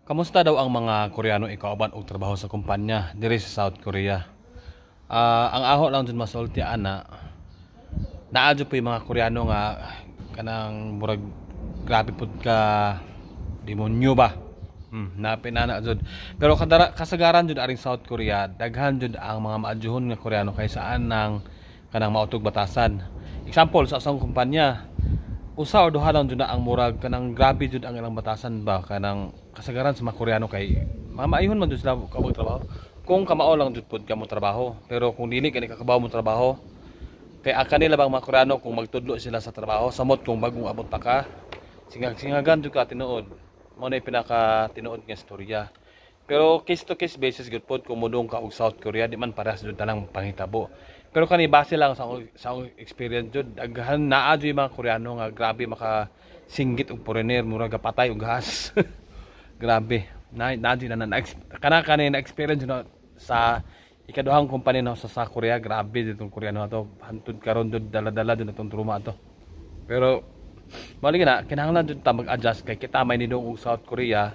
Kamusta daw ang mga Koreano ikauban og trabaho sa kumpanya diri sa South Korea? Ang aho lang jud masulti ana, naa jud poy mga Koreano nga kanang murag grabe pud ka demonyo ba. Napinana jud. Pero kadara, kasagaran jud aring South Korea, daghan jud ang mga maadyohon nga Koreano kaysa anang kanang mautog batasan. Example, sa asang kumpanya, usa or duha lang jud na ang murag kanang grabe jud ang ilang batasan ba. Kanang kasagaran sa mga Koreano kay mga maayhon man jud sila kaubag trabaho kung kamao lang jud pud ka mo trabaho. Pero kung dili kani kakabaw mo trabaho, kay ang kanila bang mga Koreano, kung magtudlo sila sa trabaho, samot kung bagong abot pa ka, singag singagan jud ka. Tinuod, mao na pinaka tinuod nga istorya. Pero case to case basis gud pod. Kung modung ka og South Korea, di man parehas jud tanang panghitabo. Pero kani, base lang sa akong experience jud, daghan naa jud mga Koreano nga grabe maka singgit og foreigner, murag patay og gas. Grabe na na jud na, na, kana kani na experience na sa ikaduhang kumpanya na sa Korea. Grabe ditong Koreano ato, hantud karon jud dala-dala jud atong trauma ato. Pero mao na, kinahanglan jud ta mag-adjust kay kita may nidung og South Korea.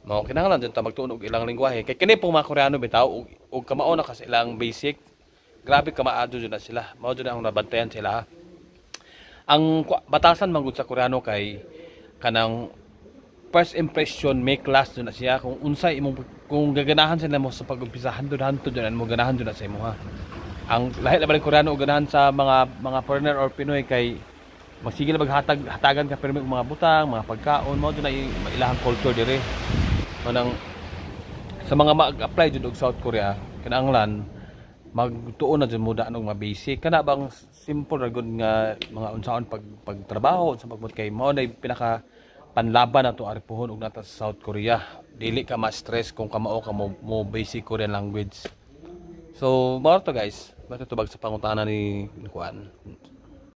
Mao kinahanglan jud ta magtuon og ilang lengguwahe, kay kini pong mga Koreano bitaw og kamao na ka sa ilang basic, grabe ka maadyo jud na sila. Mao jud ang nabantayan sila. Ang batasan man gud sa Koreano kay kanang first impression make last jud na siya. Kung unsay imong, kung gaganahan sila mo sa pag-umpisa, hantod-hantod jud mo ganahan jud na sa imo ha. Ang lahi na ba ng Koreano og ganahan sa mga foreigner or Pinoy kay magsige na maghatag, hatagan ka pirmi og mga butang, mga pagkaon. Mao jud na ilahang culture dire. Manang sa mga mag-apply jud og South Korea, kinahanglan magtuon na jud mo daan og mga basic, kana bang simple ra gud nga mga unsaon pag pagtrabaho sa pagbot, kay mao na pinaka panlaban nato ari puhon og nata sa South Korea. Dili ka ma-stress kung kamao ka mo basic Korean language. So mao to, guys, matutubag sa pangutana ni kuan.